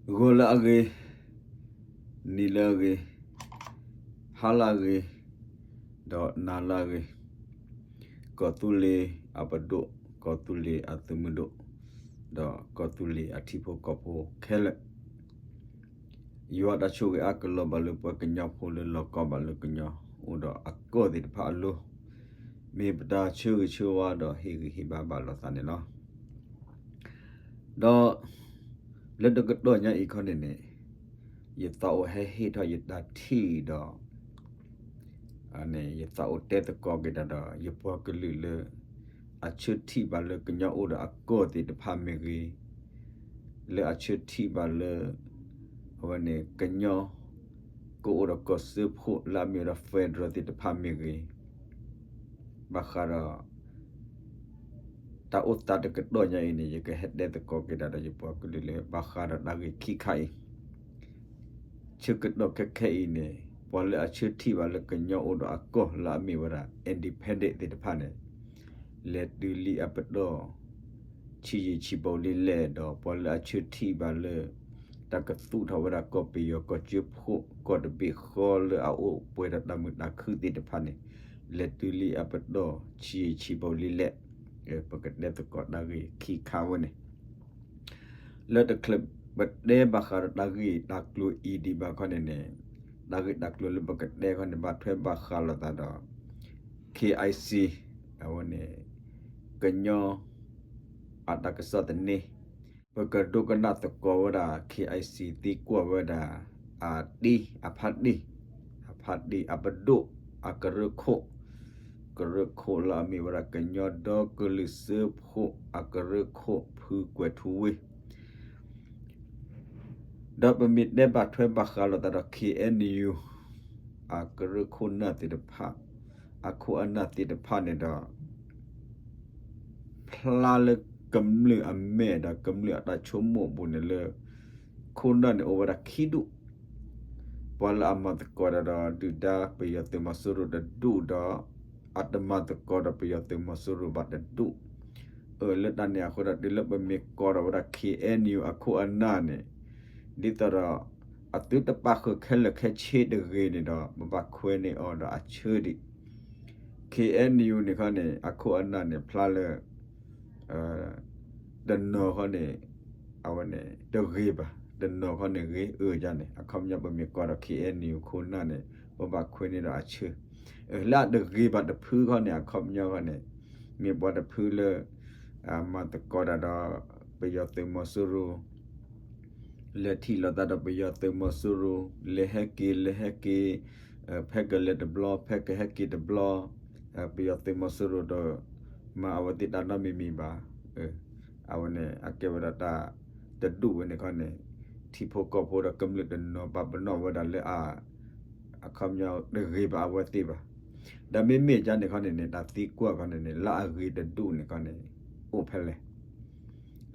ဂီၤလၢအဂ့ၤ, နံၤလၢအဂ့ၤ, ဟါလၢအဂ့ၤ, ဒီးနၤလၢအဂ့ၤ, ကီၢ်သူလ့ၤအပဒိၣ်, ကီၢ်သူလ့ၤအသုးမုၢ်ဒိၣ်, ဒီးကီၢ်သူလ့ၤအထံဖိကီၢ်ဖိခဲလၢာ်, ယွၤတၢ်ဆိၣ်ဂ့ၤအါကလီၤဘၣ်လၢပှၤကညီဖိလၢလီၤကီဘၣ်လၢကညီအိၣ်ဒီးအကီၢ်သ့ၣ်တဖၣ်အလိၤ, မ့ၢ်ပတၢ်ဆၢဂ့ၤဆၢဝါဒီးဟ့ၣ်ဂံၢ်ဟ့ၣ်ဘါဘၣ်လိာ်သးန့ၣ်လီၤ. ဒီးလၢတကတီၢ်ညါအံၤခီန့ၣ်န့ၣ်, ယသးအိၣ်ဟဲဟ့ၣ်ထီၣ်ယတၢ်ထံၣ်ဒီး ယသးအိၣ်တဲသကိးက့ၤတၢ်ဒီး ယပှၤကလုာ်လၢ အဆၢထံၣ်ဘၣ်လၢကညီအိၣ်ဒီးအကီၢ်သ့ၣ်တဖၣ်မ့ၢ်ဂ့ၤ, လၢအဆၢထံၣ်ဘၣ်လၢ အဝဲန့ၣ် ကညီ ကအိၣ်ဒီးကီၢ်စၢဖှိၣ်လၢအမ့ၢ်ဝဲဒၣ် federal သ့ၣ်တဖၣ်မ့ၢ်ဂ့ၤ, ဘၣ်ဃးဒီး တၢ်အိၣ်သးတကတီၢ်ညါအံၤန့ၣ် ယကဟဲတဲသကိးက့ၤတၢ်ဒီးယပှၤကလုာ်လၢ ဘၣ်ဃးဒီးတၢ်ဂ့ၢ်ခံခါအံၤ ဆၢကတီၢ်ခဲခဲအံၤန့ၣ် ပှၤလၢအဆၢထံၣ်ဘၣ်လၢကညီအိၣ်ဒီးအကီၢ်လၢအမ့ၢ်ဝဲဒၣ် independent သ့ၣ်တဖၣ်န့ၣ် လဲၤတုၤလံအပတီၢ် ဆံးယံာ်ဆံးဘိလံလဲၣ်ဒီး ပှၤလၢအဆၢထံၣ်ဘၣ်လၢ တၢ်ကသူၣ်ထီၣ်ဝဲဒၣ်ကီၢ်ပယီၤကီၢ်စၢဖှိၣ် ကီၢ်တဘ့ၣ်ဃီလၢအအိၣ်ပှဲၤဒီးတၢ်မုာ်တၢ်ခုသ့ၣ်တဖၣ်န့ၣ် လဲၤတုၤလံအပတီၢ် ဆံးယံာ်ဆံးဘိလံလဲၣ်. ပကတဲသကိးတၢ်ဂ့ၢ်ခံခါဝဲန့ၣ် လၢတချုး ပတဲဘၣ်ဃးဒီးတၢ်ဂ့ၢ်တၢ်ကျိၤအံၤဒံးဘၣ်ခီန့ၣ်န့ၣ်, တၢ်ဂ့ၢ်တၢ်ကျိၤလၢပကတဲခီန့ၣ် ဘၣ်ထွဲဘၣ်ဃးလိာ်သးဒီး KIC အဝဲန့ၣ် ကညီ အတၢ်ကစီၣ်သန့, ပကဒိကနၣ်သကိးဝဲဒၣ် KIC သံကွၢ်ဝဲဒၣ် အတံၤ အဖါတံၤ, အဖါတံၤအပဒိၣ် အကရၢခိၣ်, ကရၢခိၣ်လၢအမ့ၢ်ဝဲဒၣ်ကညီဒီကလုာ်စၢဖှိၣ်အကရၢခိၣ် ဖုကွဲၤထူဝ့ ဒီးပမ့ၢ်တဲဘၣ်ထွဲဘၣ်ဃးလိာ်သးဒီး KNU အကရၢခိၣ်နၢ်သ့ၣ်တဖၣ်, အခိၣ်အနၢ်သ့ၣ်တဖၣ်န့ၣ်ဒီး ဖျါလၢကမျၢၢ်အမဲာ်ဒီးကမျၢၢ်အတၢ်ဆိကမိၣ်အပူၤန့ၣ်လၢ ခိၣ်နၢ်န့ၣ်အိၣ်ဝဲဒၣ်ခံဒူၣ်, ပှၤလၢအမၤသကိးတၢ်ဒီးဒုၣ်ဒါပယီၤသုးမီၤစိရိၤတဒူၣ်ဒီး အတမၤသကိးဒီးပယီၤသုးမီၤစိရိၤဘၣ်တဒူၣ်. အၢ လၢတၢ်န့ၣ်အဃိဒီး တုၤလၢပမ့ၢ်ကိးဒီးဝဲဒၣ် KNU အခိၣ်အနၢ်န့ၣ် ဒ်သိးဒီး အသုတပာ်ဃုာ်ခဲလၢာ်ခဲဆ့တဂ့ၤန့ၣ်ဒီး ပဘၣ်ခွဲးန့ၢ်အီၤဒီးအဆၢဒံး KNU န့ၣ်ခီန့ၣ် အခိၣ်အနၢ်န့ၣ် ဖျါလၢ တနီၤခီန့ၣ် အဝဲန့ၣ် တဂ့ၤဘၣ်, တနီၤခီန့ၣ်ဂ့ၤအၢယါန့ၣ် အခီပညီပမ့ၢ်ကိးဒီး KNU ခိၣ်နၢ်န့ၣ် ပဘၣ်ခွဲးန့ၢ်ဒီးအဆၢ, လၢအတဂ့ၤဘၣ်တဖုခီန့ၣ် အခီပညီခီန့ၣ် မ့ၢ်ပှၤတဖုလၢ မၤသကိးတၢ်ဒီး ပယီၤသုးမီၤစိရိၤ လဲၤထံၣ်လိာ်သးဒီးပယီၤသုးမီၤစိရိၤ လဲၤဟဲက့ၤ လဲၤဟဲက့ၤ ဖဲကလဲၤတဘျီ ဖဲကဟဲက့ၤတဘျီ ပယီၤသုးမီၤစိရိၤဒီး မၤအဝဲသ့ၣ်တၢ်နီတမံၤမံၤဘၣ်. အဝဲန့ၣ် အကဲဝဲဒၣ်တၢ်တဒူၣ်ဝဲန့ၣ်ခီန့ၣ် ထံဖိကီၢ်ဖိဒီးကမျၢၢ်တနီၤပာ်ပနီၣ်ဝဲဒၣ်လၢအ အခီပညီတဂ့ၤဘၣ်အဝဲသ့ၣ်ဘၣ်. ဒီးမ့မ့ၢ်ကါန့ၣ်ခီန့ၣ်န့ၣ် တၢ်သံကွၢ်ခီန့ၣ်န့ၣ် လၢအဂ့ၤတဒူၣ်န့ၣ်ခီန့ၣ် အိၣ်ဖဲလဲၣ်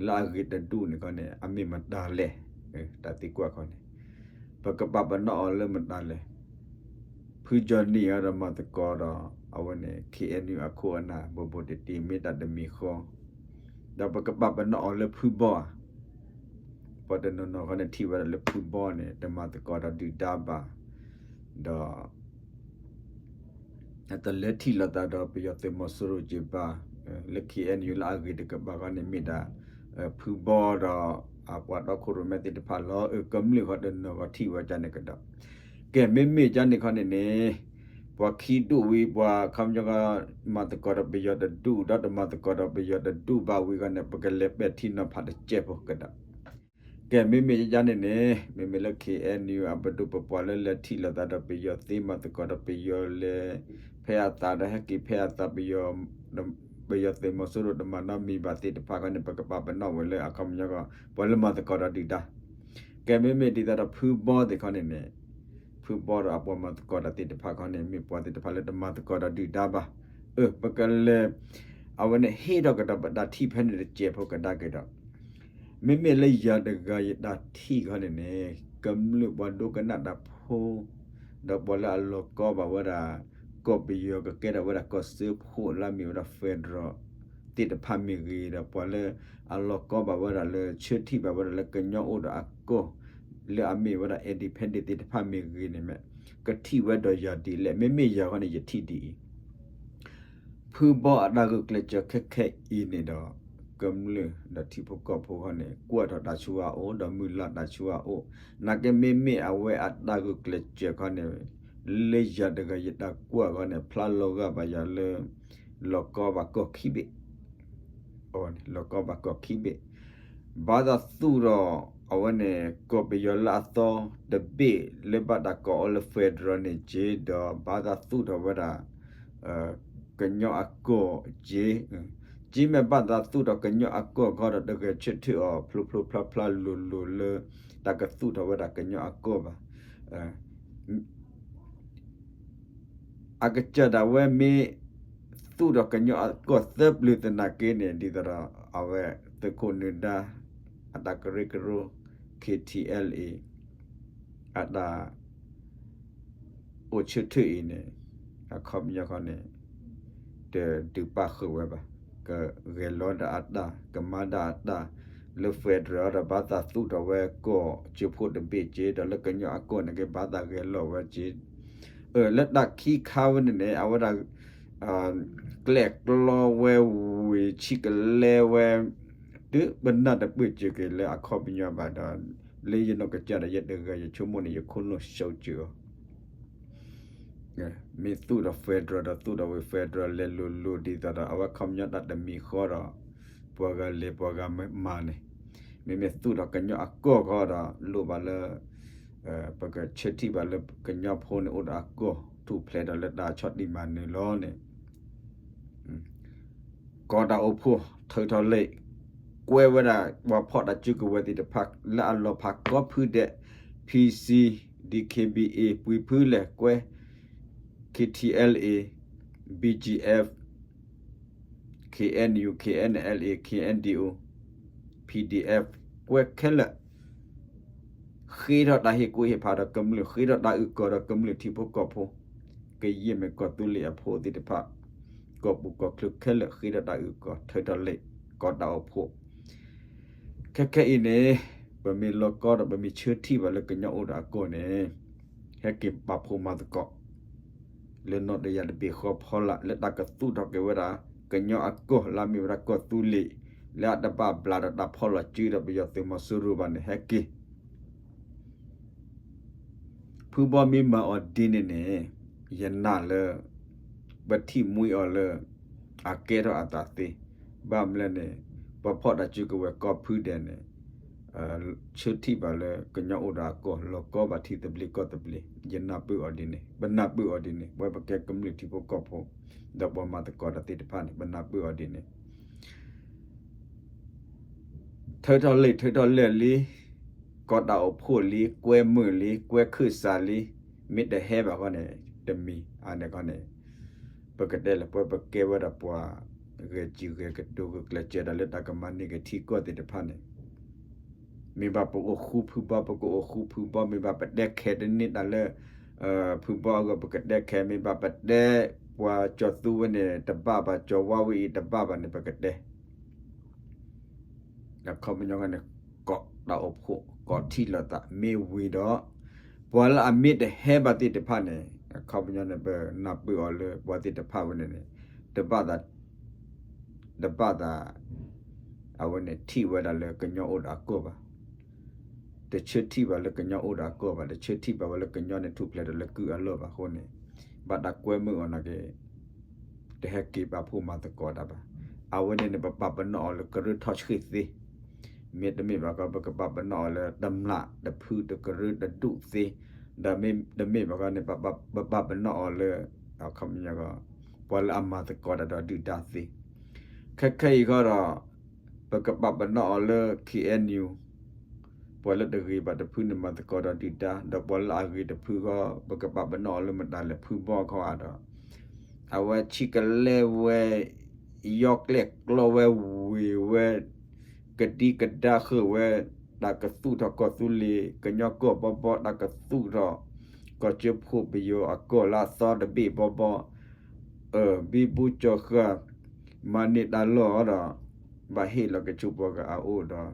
လၢအဂ့ၤတဒူၣ်န့ၣ်ခီန့ၣ် အမ့ၢ်မတၤလဲၣ်. တၢ်သံကွၢ်ခီန့ၣ် ပကပာ်ပနီၣ်အီၤလၢမတၤလဲၣ်. ဖုကၠီနံၣ်အံၤဒီးမၤသကိးဒီး အဝဲန့ၣ် KNU အခိၣ်အနၢ် ဘိးဘိးတံၢ်တံၢ် မ့ၢ်တၢ်တမံၤဃီ ဒီးပကပာ်ပနီၣ်အီၤလၢဖုဘီဧါ. ပှၤတနီၤနီၤခီန့ၣ်ထံၣ်ဝဲဒၣ်လၢဖုဘီန့ၣ် တမၤသကိးဒီးဒုၣ်ဒါဘၣ်, ဒီး တလဲၤထံၣ်လိာ်သးဒီးပယီၤသုးမီၤစိရိၤက့ၤဘၣ်, လၢ KNU လၢအဂ့ၤတကပၤခီန့ၣ်မ့ၢ်ဒၣ် ဖုဘီဒီး အပှၤတီခိၣ်ရိၣ်မဲသ့ၣ်တဖၣ်လီၤ. အၢ ကမျၢၢ်ဃီတနီၤဃီထံၣ်ဝဲကါန့ၣ်ကဒီး, ကဲ မ့မ့ၢ်ကါန့ၣ်ခီန့ၣ်န့ၣ် ပှၤခံဒူၣ်ဝံၤ ပှၤခီပညီ မၤသကိးဒီးပယီၤတဒူၣ် ဒီးတမၤသကိးဒီးပယီၤတဒူၣ်ဘၣ်ဝံၤခီန့ၣ် ပကလဲၤပဲာ်ထံနီၤဖးတစဲးဖိကဒီး ကဲ မ့မ့ၢ်ယါန့ၣ်န့ၣ် မ့မ့ၢ်လၢ KNU အပဒိၣ်ပပှၢ်လၢလဲၤထံၣ်လိာ်သးဒီးပယီၤသ့ မၤသကိးဒီးပယီၤလဲၤဖဲအသးဒီးဟဲက့ၤဖဲအသး ပယီၤသုးမီၤစိရိၤတမၤနီတမံၤဘၣ်သ့ၣ်တဖၣ်ခီန့ၣ် ပကပာ်ပနီၣ်ဝဲလၢအခီပညီ ပှၤလၢမၤသကိးဒီးဒုၣ်ဒါ, ကဲ မ့မ့ၢ်ဒ်သိးဒီးဖုဘီသ့ၣ်ခီန့ၣ်န့ၣ် ဖုဘီဒီးအပှၤမၤသကိးတၢ်သ့ၣ်တဖၣ်ခီန့ၣ် မ့ၢ်ပှၤသ့ၣ်တဖၣ်လၢတမၤသကိးဒီးဒုၣ်ဒါဘၣ်. အၢ ပကလဲၤ အဝဲန့ၣ်ဟ့ၣ်ထီၣ်ကဒီးပတၢ်ထံၣ်ဖဲန့ၣ်တစဲးဖိကဒါက့ၤဒီး မ့မ့ၢ်လၢယၤတဂၤယတၢ်ထံၣ်ခီန့ၣ်န့ၣ် ကမျၢၢ်ပှၤဒိကနၣ်တၢ်ဖိ ဒီးပှၤလၢအလီၤကီဘၣ်ဝဲဒၣ် ကီၢ်ပယီၤကကဲထီၣ်ဝဲဒၣ်ကီၢ်စၢဖှိၣ်လၢအမ့ၢ်ဝဲဒၣ် federal သ့ၣ်တဖၣ်မ့ၢ်ဂ့ၤ ဒီးပှၤလၢအလီၤကီဘၣ်ဝဲဒၣ်လၢဆၢထံၣ်ဘၣ်ဝဲဒၣ်လၢကညီအိၣ်ဒီးအကီၢ် လၢအမ့ၢ်ဝဲဒၣ် independent သ့ၣ်တဖၣ်မ့ၢ်ဂ့ၤန့ၣ်မ့ၢ် ကထံၣ်ဝဲဒီးယၤဒ်လဲၣ်, မ့မ့ၢ်ယၤဃီန့ၣ် ယထံၣ်ဒ်အံၤ ဖုဘီအတၢ်ဂုာ်ကျဲးစၢးခဲခဲအံၤန့ၣ်ဒီး ကမျၢၢ်ဒီးထံဖိကီၢ်ဖိခီန့ၣ် ကွၢ်ထီၣ်တၢ်ဆူအအိၣ် ဒီးမုၢ်လၢ်တၢ်ဆူအအိၣ်, နာ်က့မ့မ့ၢ်အဝဲအတၢ်ဂုာ်ကျဲးစၢးခီန့ၣ် လၢယၤတဂၤယတၢ်ကွၢ်ခီန့ၣ် ဖျါလီၤဂာ်ဘၣ်ယၤလၢ လီၤကီဘၣ်ကီၢ်ခံဘ့ၣ် လီၤကီဘၣ်ကီၢ်ခံဘ့ၣ်, ဘၣ်သးသူၣ်ထီၣ်အဝဲန့ၣ် ကီၢ်ပယီၤလၢအသီတဘ့ၣ်လၢဘၣ်တၢ်ကိးအီၤလၢ federal န့ၣ်က့ ဒီးဘၣ်သးသူၣ်ထီၣ်ဝဲဒၣ် ကညီအကီၢ်က့, က့မ့ၢ်ဘၣ်သးသူၣ်ထီၣ်ကညီအကီၢ်ခီဒီး တဂဲၤဆၢထၢၣ်အီၤဖျိဖျိဖျါဖျါလိၤလိၤလၢ တၢ်ကသူၣ်ထီၣ်ဝဲဒၣ်ကညီအကီၢ်ဘၣ်. အကစၢ်ဒၣ်ဝဲမ့ၢ်သူၣ်ထီၣ်ကညီအကီၢ်သၢပျၢၤသနာ်က့န့ၣ် ဒ်သိးဒီးအဝဲသုးခိၣ်နၢၤဒါ အတၢ်ကရၢကရိ KTLA အတၢ်အိၣ်ဆၢထၢၣ်အံၤန့ၣ် အခီပညီခီန့ၣ် တဒုးပာ်ဃုာ်ဝဲဘၣ်. ကဂဲၤလီၤဒၣ်အတၢ် ကမၤဒၣ်အတၢ် လၢ federal ဒီးဘၣ်သးသူၣ်ထီၣ်ဝဲကီၢ်ကၠိဖိတဘ့ၣ်က့ ဒီးလၢကညီအကီၢ်န့ၣ်က့ ဘၣ်သးဂဲၤလီၤဝဲက့ လၢတၢ်ခံခါဝဲန့ၣ်န့ၣ် အဝဲဒၣ် ကျဲၣ်ကျီဝဲဝံၤ ဆံးကလဲဝဲ တုၤပနၢ်တပၢၢ်စၢၤက့ၤလၢအခီပညီဘၣ်ဒီး လၢယနီၢ်ကစၢ်ဒီးယတဂၤယဆိကမိၣ်န့ၣ် ယခိၣ်နူာ်ဆှီစၢၤအီၤ မ့ၢ်သူၣ်ဒီး federal ဒီးသူၣ်ဒီးဝံၤ federal လဲၤလိၤလိၤဒ်သိးဒီး အဝဲခီပညီတၢ်တမံၤဃီဒီး ပှၤဂၤလဲၤပှၤဂၤမၤန့ၣ် မ့မ့ၢ်သူၣ်ဒီးကညီအကီၢ်ဃီဒီး လိၣ်ဘၣ်လၢ ပကဆၢထံၣ်ဘၣ်လၢကညီဖိန့ၣ်အိၣ်ဒီးအကီၢ် ထူၣ်ဖျဲးဒီးလၢတၢ်ဆီၣ်တံၢ်မၤနၢၤလီၤန့ၣ် ကီးတၢ်အိၣ်ဖှိၣ် ထၢထီၣ်လံာ် ကွဲးဝဲဒၣ် ပှၤဖီၣ်တၢ်စုကဝဲၤသ့ၣ်တဖၣ် လၢအလီၤဖးကိးဖုဒဲး PC DKBA ပှ့ၤဖုလဲၣ်ကွဲ KTLA BGF KNU KNLA KNDO PDF ကွဲးခဲလၢာ် ဃ့ထီၣ်တၢ်ဟ့ၣ်ကူၣ်ဟ့ၣ်ဖးဒီးကမျၢၢ် ဃ့ထီၣ်တၢ်အုၣ်ကီၤဒီးကမျၢၢ်ထံဖိကီၢ်ဖိ ကယဲၢ်မ့ၢ်ကီၢ်သူလ့ၤအဖိသ့ၣ်တဖၣ် ကီၢ်ပူၤကီၢ်ချၢခဲလၢာ် ဃ့ထီၣ်တၢ်အုၣ်ကီၤ ထၢထီၣ်လံာ် ကီးတၢ်အိၣ်ဖှိၣ် ခဲခဲအံၤန့ၣ် ပမ့ၢ်လီၤကီဒီးပမ့ၢ်ဆၢထံၣ်ဘၣ်လၢကညီအိၣ်ဒီးအကီၢ်န့ၣ် ဟဲက့ၤပာ်ဖှိၣ်မၤသကိး လၢနီၢ်တယၢ်တဘ့ၣ်ဃီဖီလာ် လၢတၢ်ကသူၣ်ထီၣ်က့ၤဝဲဒၣ် ကညီအကီၢ်လၢအမ့ၢ်ဝဲဒၣ်ကီၢ်သူလ့ၤ လၢအတဘၣ်ဘျးဒီးတၢ်ဖီၣ်လီၤစုဒီးပယီၤသုးမီၤစိရိၤဘၣ်န့ၣ် ဟဲက့ၤ ဖုဘီမ့ၢ်မၤအီၤဒ်န့ၣ်န့ၣ် ယနာ်လၢ ပထံၣ်မှံအီၤလၢ အကဲထီၣ်အသးသ့ ဘၣ်မနုၤလဲၣ်န့ၣ် ပှၤဖီၣ်တၢ်စုကဝဲၤကိးဖုဒဲးန့ၣ် ဆၢထံၣ်ဘၣ်လၢကညီအိၣ်ဒီးအကီၢ် လီၤကီဘၣ်ထံသဘျ့ကီၢ်သဘျ့ ယနၢ်ပၢၢ်အီၤဒ်န့ၣ် ပနၢ်ပၢၢ်အီၤဒ်န့ၣ် ပဝဲပကဲကမျၢၢ်ထံဖိကီၢ်ဖိ ဒီးပှၤမၤသကိးတၢ်သ့ၣ်တဖၣ်န့ၣ် ပနၢ်ပၢၢ်အီၤဒ်န့ၣ် ထၢထီၣ်လံာ်ထၢထီၣ်လဲၢ်လံ, ကိးတၢ်အိၣ်ဖှိၣ်လံ, ကွဲမုာ်လံ, ကွဲခၢၣ်စးလံ, မ့ၢ်တဟဲဘၣ်ဃီန့ၣ် တမံၤ အန့ၣ်ခီန့ၣ် ပကတဲလၢပဝဲပကဲဝဲဒၣ်ပှၤ ဂဲၤစံၣ်ဂဲၤကတိၤဂုာ်ကျဲးစၢးတၢ်လၢတၢ်ကမၤန့ၢ်က့ၤထံကီၢ်သ့ၣ်တဖၣ်န့ၣ် မ့ၢ်ဘၣ်ပကအိၣ်ဃူဖုဘီ ပကအိၣ်ဃူဖုဘီ မ့ၢ်ဘၣ်ပတဲခဲတန့ၢ်တၢ်လၢ ဖုဘီအဂီၢ် ပကတဲခဲ မ့ၢ်ဘၣ်ပတဲ ပှၤကၠီၤသူဝဲန့ၣ်တဘၣ်ဘၣ် ကၠီၤဝါဝဲအံၤတဘၣ်ဘၣ်န့ၣ် ပကတဲ အခီပညီန့ၣ် ကိးတၢ်အိၣ်ဖှိၣ် ကိးထံၣ်လိာ်သး မ့ၢ်ဝံၤဒီး ပှၤလၢအမ့ၢ်တဟဲဘၣ်သ့ၣ်တဖၣ်န့ၣ် အခီပညီန့ၣ် ပနၢ်ပၢၢ်အီၤလၢ ပှၤသ့ၣ်တဖၣ်ဝဲန့ၣ်န့ၣ် တဘၣ်သး တဘၣ်သး အဝဲန့ၣ်ထံၣ်ဝဲဒၣ်လၢကညီအိၣ်ဒီးအကီၢ်ဘၣ်. တဆၢထံၣ်ဘၣ်လၢကညီအိၣ်ဒီးအကီၢ်ဘၣ်, တဆၢထံၣ်ဘၣ်ဝဲလၢကညီန့ၣ်ထူၣ်ဖျဲးဒီးလၢကုၢ်အလီၢ်ဘၣ်အဃိန့ၣ် ဘၣ်တၢ်ကွဲမုာ်အီၤနာ်က့ တဟဲက့ၤပာ်ဖှိၣ်မၤသကိးတၢ်ဘၣ်. အဝဲန့ၣ်န့ၣ် ပပာ်ပနီၣ်အီၤလၢကရၢထီၣ်ဆှံသ့, မ့တမ့ၢ်ဘၣ်ကီ ပကပာ်ပနီၣ်အီၤလၢတမျၢ်တဖုတကရၢတဒူၣ်သ့, ဒီးမ့တမ့ၢ်ဘၣ်ကီန့ၣ် ပပာ်ပနီၣ်အီၤလၢ အခီပညီ ပှၤလၢအမၤသကိးတၢ်ဒီးဒုၣ်ဒါသ့. ခဲခဲအံၤဃီဒီး ပကပာ်ပနီၣ်အီၤလၢ KNU ပှၤလၢတဂ့ၤဘၣ်တဖုန့ၣ်မၤသကိးဒီးဒုၣ်ဒါ, ဒီးပှၤလၢအဂ့ၤတဖုဃီ ပကပာ်ပနီၣ်အီၤလၢမတၤလဲၣ် ဖုဘီခီဧါဒီး အဝဲဆံးကလဲဝဲ ယီကျဲၣ်ကျီဝဲဝ့ၤဝဲ ကဒံကဒါဃုာ်ဝဲ တၢ်ကသူၣ်ထီၣ်ကီၢ်သူလ့ၤ ကညီကီၢ်ဘီဘီ တၢ်ကသူၣ်ထီၣ် ကီၢ်ကၠိဖိပယီၤအကီၢ်လၢအသီတဘ့ၣ်ဘီဘီ အၢ ဘံဘူကၠီၤဃၢ် မၤန့ၢ်တၢ်လီၢ်ဒီး ဘၣ်ဟ့ၣ်လီၤက့ၤဆူပှၤဂၤအအိၣ်ဒီး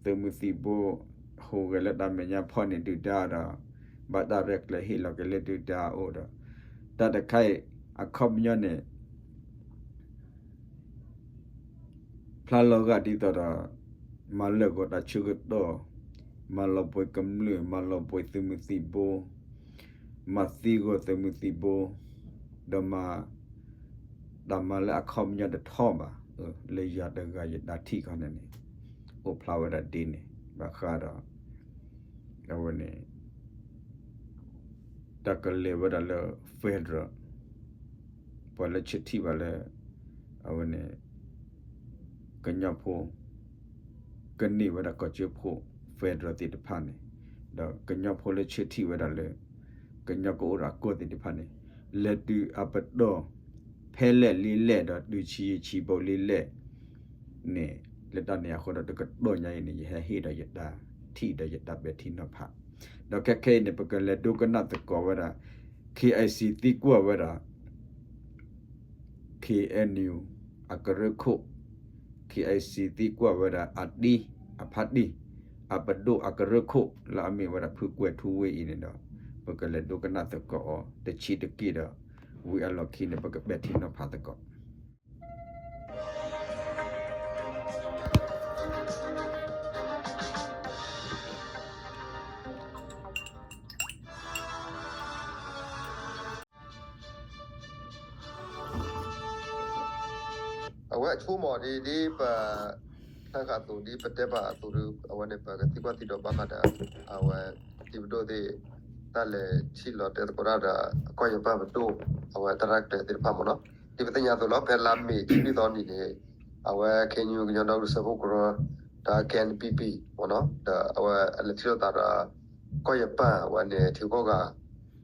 သုးမုၢ်သံၣ်ဘိ ဟူးဂဲၤလၢတၢ်မဲာ်ညါဖီၣ်န့ၢ်ဒုၣ်ဒါဒီး ဘၣ်တၢ်ရဲၣ်ကျဲၤဟ့ၣ်လီၤက့ၤလၢဒုၣ်ဒါအအိၣ်ဒီး တၢ်တခါအံၤ အခီပညီန့ၣ် ဖျါလီၤဂာ်ဒ်သိးဒီး မၤလၢာ်ဂီၤတၢ်ဆၢကတီၢ်, မၤလီၤဘှံးကမျၢၢ်, မၤလီၤဘှံးသုးမုၢ်သံၣ်ဘိ, မၤသံဂီၤသုးမုၢ်သံၣ်ဘိ, ဒီးမၤ တၢ်မၤလၢအခီပညီတထီဘၣ်, လၢယၤတဂၤယတၢ်ထံၣ်ခီန့ၣ်န့ၣ် အိၣ်ဖျါဝဲဒၣ်ဒ်န့ၣ် ဘၣ်ဃးဒီး အဝဲန့ၣ် တၢ်ကလဲၤဝဲဒၣ်လၢ federal ပှၤလၢဆၢထံၣ်ဘၣ်လၢ အဝဲန့ၣ် ကညီဖိ ကန့ၢ်ဝဲဒၣ်ကီၢ်စၢဖှိၣ် federal သ့ၣ်တဖၣ်န့ၣ် ဒီးကညီဖိလၢဆၢထံၣ်ဝဲဒၣ်လၢ ကညီကအိၣ်ဒီးအကီၢ်သ့ၣ်တဖၣ်န့ၣ် လဲၤတုၤအပတီၢ် ဖဲလဲၣ်လံလဲၣ်ဒီးတုၤဆံးယံာ်ဆံးဘိလံလဲၣ်န့ၣ် လၢတၢ်န့ၣ်အဃိဒီးတကတီၢ်ညါအံၤန့ၣ် ယဟဲဟ့ၣ်ဒီးယတၢ်ထံၣ်ဒီးယတၢ်ပဲာ်ထံနီၤဖး ဒီးခဲခဲအံၤန့ၣ် ပကလဲၤဒိကနၣ်သကိးဝဲဒၣ် KIC သံကွၢ်ဝဲဒၣ် KNU အကရၢခိၣ် KIC သံကွၢ်ဝဲဒၣ်အတံၤ အဖါတံၢ် အပဒိၣ်အကရၢခိၣ်လၢအမ့ၢ်ဝဲဒၣ်ဖုကွဲၤထူဝ့အံၤန့ၣ်ဒီး ပကလဲၤဒိကနၣ်သကိးအီၤ တဆံးတက့ၢ်ဒီး ဝံၤအလီၢ်ခံန့ၣ် ပကပဲာ်ထံနီၤဖးသကိး အဝဲအဆိကမိၣ်ဒ် ဒ်ပ ဖဲဃာ်အသိးဒ်ပတဲဘၣ်အသိးဒီး အဝဲန့ၣ်ပကသံကွၢ်သံဒိးဘၣ်ဃးဒီး အဝဲ တံၤပဒိၣ်သ့ၣ် တၢ်လဲၤထံၣ်လီၤတဲသကိးတၢ်ဒီး ကီၢ်ယပၣ်ပဒိၣ် အဝဲတၢ်ရဲၣ်ကျဲၤသ့ၣ်တဖၣ်မ့ၢ်နီၤ ဒ်ပသ့ၣ်ညါအသိးလီၤ ဖဲလါမ့ၤခံနွံသီနံၤန့ၣ် အဝဲ KNU ကညီဒီကလုာ်စၢဖှိၣ်ကရၢ တၢ် KNPP မ့ၢ်နီၤ ဒီးအဝဲအလဲၤထံၣ်လိာ်သးဒီး ကီၢ်ယပၣ်ဝဲန့ၣ် ထံကီၢ်ဂၤ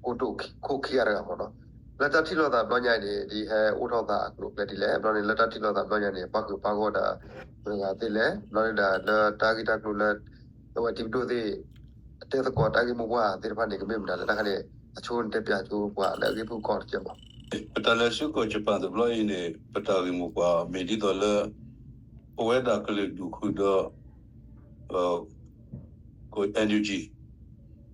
ကိတိာ်ခိၣ်ခံဂၤတဂၤမ့ၢ်နီၤ လၢတၢ်ထံၣ်လိာ်သးဘျီညါအံၤန့ၣ် ဒ်ဟဲအိၣ်ထီၣ်သးအကျိၤအကျဲဒ်လဲၣ် ဘျီန့ၣ် လၢတၢ်ထံၣ်လိာ်သးဘျီညါန့ၣ် ပၣ်ဃုာ်ပၣ်ဂီၢ်ဒီး မတၤတဂၤသ့လဲၣ် ဘျီန့ၣ်ဒီးလၢတၢ်ဂ့ၢ်တၢ်ကျိၤလၢ အဝဲတံၤပဒိၣ်သ့ၣ် တဲသကိးတၢ်ဂ့ၢ်မိၢ်ပှၢ်သ့ၣ်တဖၣ်န့ၣ် ကမ့ၢ်မတၤလဲၣ် တၢ်ခါန့ၣ် အဆိန့ၣ်တဲပၠးဆိပှၤလၢအဂ့ၢ်ဖုၣ်ကိာ်တကဲးမး ပတၢ်လဲၤဆူကီၢ်ယပၣ်တဘျီအံၤန့ၣ် ပတၢ်ဂ့ၢ်မိၢ်ပှၢ်မ့ၢ်ဒ်သိးလၢ ပဝဲဒၣ်ကလုာ်ဒူၣ်ဃုာ်ဒီး က NUG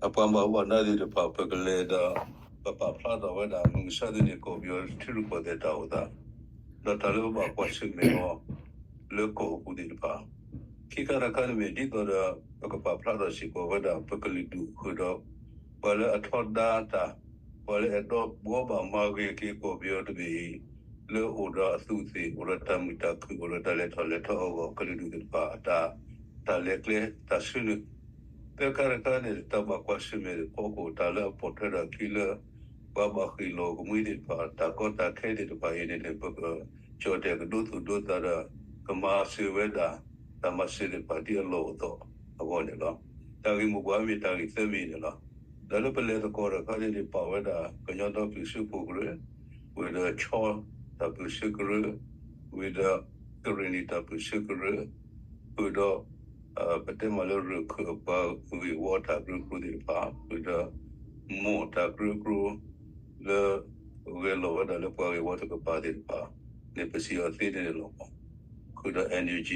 အပှၤဘၣ်မူဘၣ်ဒါသ့ၣ်တဖၣ် ပကလဲၤဒီး ပပာ်ဖျါထီၣ်ဝဲဒၣ် မုၢ်မဆါတနံၤ ကီၢ်ပယီၤထံရူၢ်ကီၢ်သဲးတၢ်အိၣ်သး ဒီးတၢ်လၢပဘၣ်ကွၢ်ဆၢၣ်မဲာ်အီၤ လၢကီၢ်အပူၤသ့ၣ်တဖၣ် ခံခါတခါန့ၣ်မ့ၢ်ဒ်သိးဒီး ပကပာ်ဖျါထီၣ်စ့ၢ်ကီးဝဲဒၣ် ပကလုာ်ဒူၣ်ဃုာ်ဒီး ပှၤလၢအထီဒါတၢ် ပှၤလၢအဲၣ်ဒိးဘှီဘၣ်မၤဂ့ၤက့ၤကီၢ်ပယီၤတဘ့ၣ်အံၤ လၢအိၣ်ဒီးအသူးအသ့ၣ် အိၣ်ဒီးတၢ်မုာ်တၢ်ခုၣ် အိၣ်ဒီးတၢ်လဲၤထီၣ်လဲၤထီအဂီၢ် ကလုာ်ဒူၣ်သ့ၣ်တဖၣ်အတၢ် တၢ်လဲၤကျဲတၢ်ဆၢနုာ် သၢခါတခါန့ၣ် တၢ်ဘၣ်ကွၢ်ဆၢၣ်မဲာ်ဖီခိၣ် တၢ်လၢအပိာ်ထွဲထီၣ်အခံလၢ ပှၤဘၣ်ဃ့ၢ်လီၤကမှံသ့ၣ်တဖၣ် တၢ်ကီတၢ်ခဲသ့ၣ်တဖၣ်အံၤန့ၣ်န့ၣ် ပကကၠီၣ်တဲၣ်ကဒိသူၣ်ဒိသးဒီး ကမၤစၢၤဝဲဒၣ် တၢ်မၤစၢၤသ့ၣ်တဖၣ်ဒ်အလီၢ်အိၣ်သးအဂီၢ်န့ၣ်လီၤ. တၢ်ဂ့ၢ်မိၢ်ပှၢ်မ့ၢ်တၢ်ဂ့ၢ်သၢမံၤန့ၣ်လီၤ. ဒီးလၢပလဲၤသကိးတခါန့ၣ် ပာ်ဝဲဒၣ် ကညီဒီကလုာ်စၢဖှိၣ်ကရၢ, ဝံၤဒီး ခၠီတၢ်ပၢၢ်ဆၢကရၢ, ဝံၤဒီး ကရ့ၣ်နံၣ်တၢ်ပၢၢ်ဆၢကရၢ, ဃုာ်ဒီး ပတဲမ့ၢ်လၢရၢၢ်ခၢၣ်အပှၤဂ့ၢ်ဝီတၢ်ကရၢကရိသ့ၣ်တဖၣ်, ဃုာ်ဒီး မိၢ်တၢ်ကရၢကရိ လၢ ဂဲၤလိာ်ဝဲဒၣ်လၢပှၤဂ့ၢ်ဝီတကပၤသ့ၣ်တဖၣ်န့ၣ် ပစံးအီၤသ့န့ၣ်လီၤ. ဃုာ်ဒီး NUG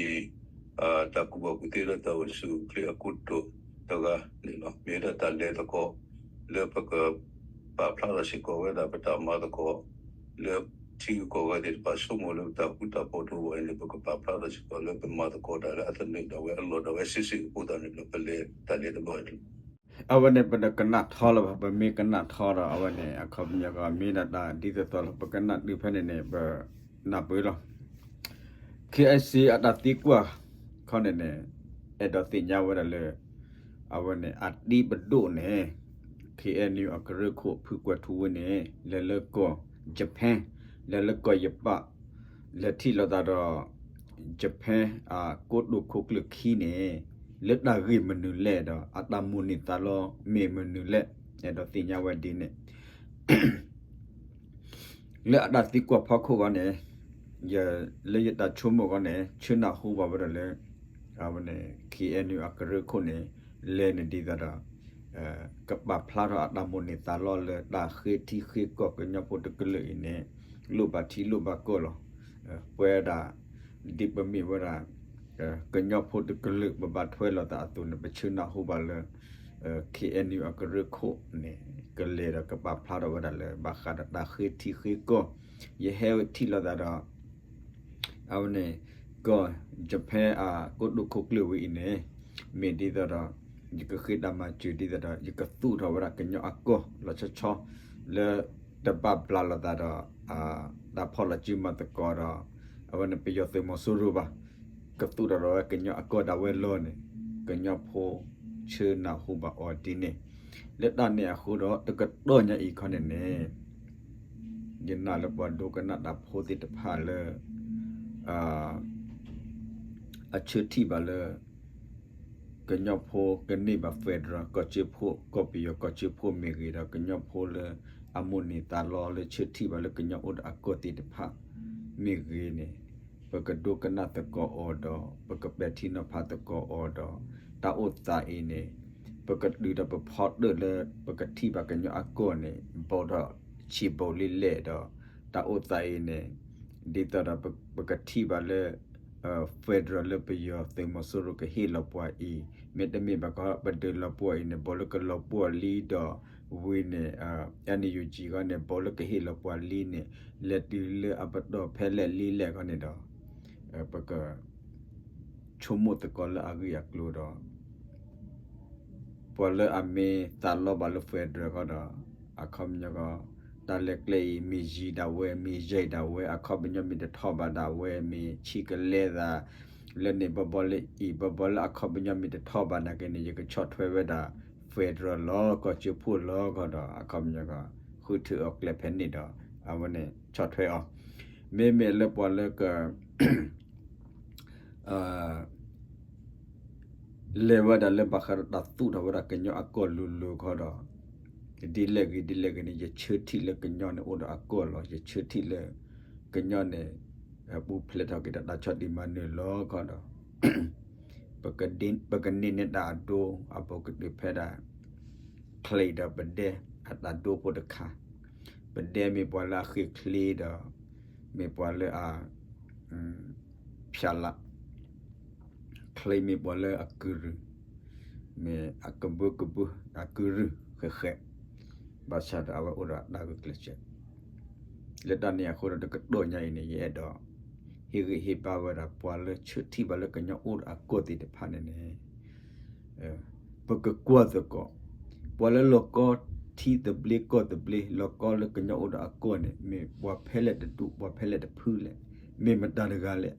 တၢ်ကူၣ်ဘၣ်ကူၣ်သ့လၢတၢ်အိၣ်ဆူၣ်အိၣ်ချ့အကိတိာ်တဂၤန့ၣ်လီၤ. မ့ၢ်ဝဲဒၣ်တၢ်လဲၤသကိး လၢပက ပာ်ဖျါထီၣ်စ့ၢ်ကီးဝဲဒၣ်ပတၢ်မၤသကိး လၢထံဂုၤကီၢ်ဂၤသ့ၣ်တဖၣ်ဆိကမိၣ်လၢပတၢ်ဃူတၢ်ဖိးတအိၣ်ဘၣ်အံၤန့ၣ် ပကပာ်ဖျါထီၣ်စ့ၢ်ကီးလၢပမၤသကိးတၢ်လၢအသနၢၣ်ဒၣ်ဝဲအလီၢ်ဒၣ်ဝဲစုာ်စုာ်အဃိသတးန့ၣ်ဒီး ပလဲၤတၢ်လဲၤတဘျီအံၤ အဝဲန့ၣ် ပတကနၣ်ထီလၢၤဘၣ်, ပမ့ၢ်ကနၣ်ထီဒီး အဝဲန့ၣ် အခီပညီကီး မ့ၢ်ဒၣ်တၢ်ဒ်သိးသိးလီၤ, ပကနၣ်တုၤဖဲန့ၣ်န့ၣ် ပနၢ်ပၢၢ်လီၤ. KIC အတၢ်သံကွၢ်ခီန့ၣ်န့ၣ် အဲၣ်ဒိးသ့ၣ်ညါဝဲဒၣ်လၢ အဝဲန့ၣ် အတံၤပဒိၣ်န့ၣ် KNU အကရၢခိၣ်ဖုကွဲၤထူဝ့န့ၣ် လဲၤလၢကီၢ် Japan, လဲၤလၢကီၢ်ယပၣ်, လဲၤထံၣ်လိာ်သးဒီး Japan အကိတိာ်ခိၣ်ကျၢၢ်ခံန့ၣ် လၢတၢ်ဂ့ၢ်မနုၤလဲၣ်ဒီး အတၢ်မိၣ်န့ၢ်သးလီမ့ၢ်မနုၤလဲၣ် အဲၣ်ဒိးသ့ၣ်ညါဝဲဒ်န့ၣ် လၢအတၢ်သံကွၢ်ဖီခိၣ်အဂီၢ်န့ၣ် ယ လၢယတၢ်ဆိကမိၣ်အဂီၢ်န့ၣ် ဆၢနၢ်ဟူဘၣ်ဝဲဒၣ်လၢ အဝဲန့ၣ် KNU အကရၢခိၣ်န့ၣ် လဲၤန့ၣ်ဒ်သိးဒီး ကပာ်ဖျါထီၣ်အတၢ်မိၣ်န့ၢ်သးလီလၢတၢ်ဃ့ထံဃ့ကီၢ်ကညီဖိတကလုာ်အံၤန့ၣ် လိၣ်ဘၣ်ထံလိၣ်ဘၣ်ကီၢ်လီၤ. ပဝဲဒၣ် ဒ်ပမ့ၢ်ဝဲဒၣ် ကညီဖိတကလုာ် ပဘၣ်ထွဲလိာ်သးအသိးန့ၣ် ပဆၢနၢ်ဟူဘၣ်လၢ ခ့ၣ်အဲၣ်ယူၣ် အကရၢခိၣ်န့ၣ် ကလဲၤဒီးကပာ်ဖျါထီၣ်ဝဲဒၣ်လၢ ဘၣ်ဃးဒီးတၢ်ဃ့ထံဃ့ကီၢ် ယဟဲထံၣ်လိာ်သးဒီး အဝဲန့ၣ် ကီၢ် Japan အကိတိာ်ခိၣ်ကျၢၢ်ဝဲအံၤန့ၣ် မ့ၢ်ဒ်သိးဒီး ယကဃ့တၢ်မၤစၢၤဒ်သိးဒီး ယကသူၣ်ထီၣ်ဝဲဒၣ်ကညီအကီၢ်လီၤဆီဆီ လၢတဘၣ်ဘျးလိာ်သးဒီး တၢ်ဖီၣ်လီၤစုမၤသကိးဒီး အဝဲန့ၣ်ပယီၤသုးမီၤစိရိၤဘၣ် ကသူၣ်ထီၣ်ဒီးဝဲကညီအကီၢ်ဒၣ်ဝဲလီၤန့ၣ် ကညီဖိဆၢနၢ်ဟူဘၣ်အီၤဒ်န့ၣ် လၢတၢ်န့ၣ်အဃိဒီး တကတီၢ်ညါအံၤခီန့ၣ်န့ၣ် ယနာ်လၢပှၤဒိကနၣ်တၢ်ဖိသ့ၣ်တဖၣ်လၢ အဆၢထံၣ်ဘၣ်လၢ ကညီဖိကန့ၢ်ဘၣ် federal ကီၢ်စၢဖှိၣ် ကီၢ်ပယီၤကီၢ်စၢဖှိၣ်မ့ၢ်ဂ့ၤဒီး ကညီဖိလၢအမိၣ်န့ၢ်သးလီလၢဆၢထံၣ်ဘၣ်လၢကညီအိၣ်ဒီးအကီၢ်သ့ၣ်တဖၣ်မ့ၢ်ဂ့ၤန့ၣ် ပကဒိကနၣ်သကိးအီၤဒီး ပကပဲာ်ထံနီၤဖးသကိးအီၤဒီး တၢ်အိၣ်သးအံၤန့ၣ် ပကတုၤဒီးပဖီတၢၣ်လၢ ပကထံၣ်ဘၣ်ကညီအကီၢ်န့ၣ် ဘူးထီၣ်ဆံးဘူးလံလဲၣ်ဒီး တၢ်အိၣ်သးအံၤန့ၣ် ဒ်သိးဒီးပကထံၣ်ဘၣ်လၢ federal လၢပယီၤသုးမီၤစိရိၤကဟ့ၣ်လီၤပှၤအံၤ မ့တမ့ၢ်ဘၣ်ကီ ပဒုးလီၤပှီၢ်အံၤန့ၣ် ဘူးလၢကလီၤပှီၢ်လံဒီး ဝံၤန့ၣ် NUG ခီန့ၣ် ဘူးလၢကဟ့ၣ်လီၤပှၤလံန့ၣ် လဲၤတုၤလၢအပတီၢ်ဖဲလဲၣ်လံလဲၣ်ခီန့ၣ်ဒီး ပက ဆိကမိၣ်သကိးလၢအဂ့ၢ်အကျိၤဒီး ပှၤလၢအမ့ၢ်သးလီဘၣ်လၢ federal ခီဒီး အခီပညီခီ တၢ်လဲၤကျဲအံၤ မ့ၢ်ယံၤဒၣ်ဝဲ မ့ၢ်ယံၤဒၣ်ဝဲ အခီပညီမ့ၢ်တထီၣ်ဘၣ်ဒၣ်ဝဲ မ့ၢ်ဆံးကလဲသး လၢန့ၣ်ဘီဘီလၢအံၤ ဘီဘီလၢအခီပညီမ့ၢ်တထီၣ်ဘၣ်နာ်က့န့ၣ် ယကဆီၣ်ထွဲဝဲဒၣ် federal လီၤ ကီၢ်စၢဖှိၣ်လီၤခီဒီး အခီပညီခီ ဃုထၢအီၤကျဲဖဲန့ၣ်ဒီး အဝဲန့ၣ်ဆီၣ်ထွဲအီၤ မ့မ့ၢ်လၢပှၤလၢက လဲၤဝဲဒၣ်လၢဘၣ်ဃးဒီးတၢ်သူၣ်ထီၣ်ဝဲဒၣ်ကညီအကီၢ်လိၤလိၤခီဒီး ဒ်လဲၣ်ဂ့ၤဒ်လဲၣ်ဂ့ၤန့ၣ် ယဆၢထံၣ်လၢကညီန့ၣ်အိၣ်ဒီးအကီၢ်လီၤ. ယဆၢထံၣ်လၢ ကညီန့ၣ် ပူၤဖျဲးထီၣ်က့ၤဒီးတၢ်ဆီၣ်တံၢ်မၤနၢၤလီၤခီဒီး ပကန့ၢ်န့ၢ်တၢ်အဒိ အဘူးကတၢၢ်ဖဲဒၣ် ချံးဒီးပဒဲ အတၢ်ဒိဖိတခါ ပဒဲမ့ၢ်ပှၤလၢအဃ့ၢ်ချ့ဒီး မ့ၢ်ပှၤလၢအ ဖျါလး ချံးမ့ၢ်ပှၤလၢအကုၢ်ရုၢ် မ့ၢ်အကဘၢကဘၢ အကုၢ်ရုၢ်ဃဲးဃဲး ဘၣ်ဆၣ်ဒီးအဝဲအိၣ်ဒီးအတၢ်ဂုာ်ကျဲးစၢး လၢတၢ်န့ၣ်အဃိဒီးတကတီၢ်ညါအံၤန့ၣ် ယအဲၣ်ဒိး ဟ့ၣ်ဂံၢ်ဟ့ၣ်ဘါဝဲဒၣ် ပှၤလၢဆၢထံၣ်ဘၣ်လၢကညီအိၣ်ဒီးအကီၢ်သ့ၣ်တဖၣ်န့ၣ်န့ၣ် ပကကွၢ်သကိး ပှၤလၢလီၤကီထံသဘျ့ကီၢ်သဘျ့ လီၤကီလၢကညီအိၣ်ဒီးအကီၢ်န့ၣ် မ့ၢ်ပှၤဖဲလဲၣ်တဒူၣ် ပှၤဖဲလဲၣ်တဖုလဲၣ် မ့ၢ်မတၤတဂၤလဲၣ်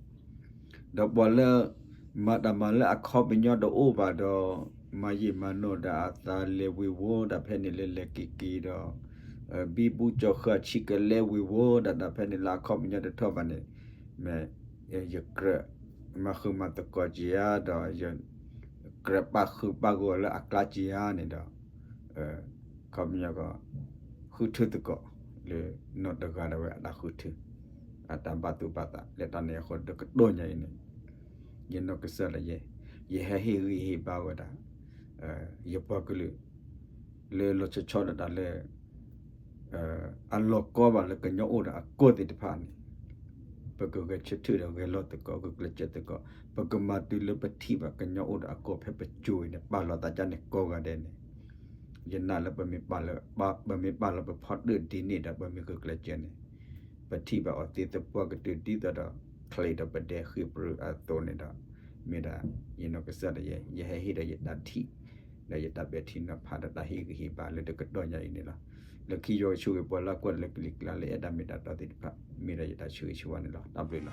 ဒီးပှၤလၢ မၤတၢ်မၤလၢအခီပညီတအိၣ်ဘၣ်ဒီး မၤယံာ်မၤနီၢ်ဒၣ်အသးလဲၤဝ့ၤဝီဒၣ်ဖဲန့ၣ်လၢလဲၤက့ၤက့ၤဒီး ဘံဘူကၠီဃၢဆံးကလဲဝ့ၤဝီဒၣ်ဒၣ်ဖဲန့ၣ်လၢအခီပညီတထီၣ်ဘၣ်န့ၣ် မ့ၢ် ယကြၢးမၤဃုာ်မၤသကိးက့ၤဧါဒီး ယကြၢးပာ်ဃုာ်ပာ်ဂီၤလၢအကျါက့ၤဧါန့ၣ်ဒီး ခီပညီကီး ဃုထၢသကိး လၢနီၢ်တဂၤဒၣ်ဝဲအတၢ်ဃုထၢ အတၢ်ဘၣ်သူၣ်ဘၣ်သး လၢတၢ်န့ၣ်အဃိတကတီၢ်ညါအံၤန့ၣ် ယနီၢ်ကစၢ်ဒၣ်ယဲ ယဟဲဟ့ၣ်ဂံၢ်ဟ့ၣ်ဘါဝဲဒၣ် ယပှၤကလုာ် လၢလီၤဆီဆီဒၣ်တၢ်လၢ အလီၤကီဘၣ်လၢကညီအိၣ်ဒီးအကီၢ်သ့ၣ်တဖၣ်န့ၣ် ပကဂဲၤဆၢထၢၣ်ဒီးဂဲၤလိာ်သကိး ဂုာ်ကျဲးစၢးသကိး ပကမၤတုၤလၢပထံၣ်ဘၣ်ကညီအိၣ်ဒီးအကီၢ်ဖဲပစိၤအံၤန့ၣ် ပာ်လီၤသးဒ်န့ၣ်ကိးဂၤဒဲးန့ၣ် ယနာ်လၢပမ့ၢ်ပာ်လီၤ ပမ့ၢ်ပာ်လီၤပဖီတၢၣ်ဒ်န့ၣ်ဒီး ပမ့ၢ်ဂုာ်ကျဲးစၢးန့ၣ် ပထံၣ်ဘၣ်အီၤသ့သပှၢ်ကတၢၢ်ဒ်သိးဒီး ချံးဒီးပဒဲဃ့ၢ်ပြၢအသိးန့ၣ်ဒီး မ့ၢ်ဒၣ် ယနီၢ်ကစၢ်ဒၣ်ယဲ ယဟဲဟ့ၣ်ဒီးယတၢ်ထံၣ် ဒီးယတၢ်ပဲာ်ထံနီၤဖးဒီးတၢ်ဟ့ၣ်ဂံၢ်ဟ့ၣ်ဘါလၢတကတီၢ်ညါအံၤန့ၣ်လီၤ. လၢခံယွၤကဆိၣ်ဂ့ၤပှၤလၢအကွၢ်လၢကလံၤကျါလၢအဲၣ်တၢ်မ့ၢ်တၢ်တီသ့ၣ်တဖၣ် မ့ၢ်ဒၣ်ယတၢ်ဆၢဂ့ၤဆၢဝါန့ၣ်လီၤ. တၢ်ဘျုးလီၤ.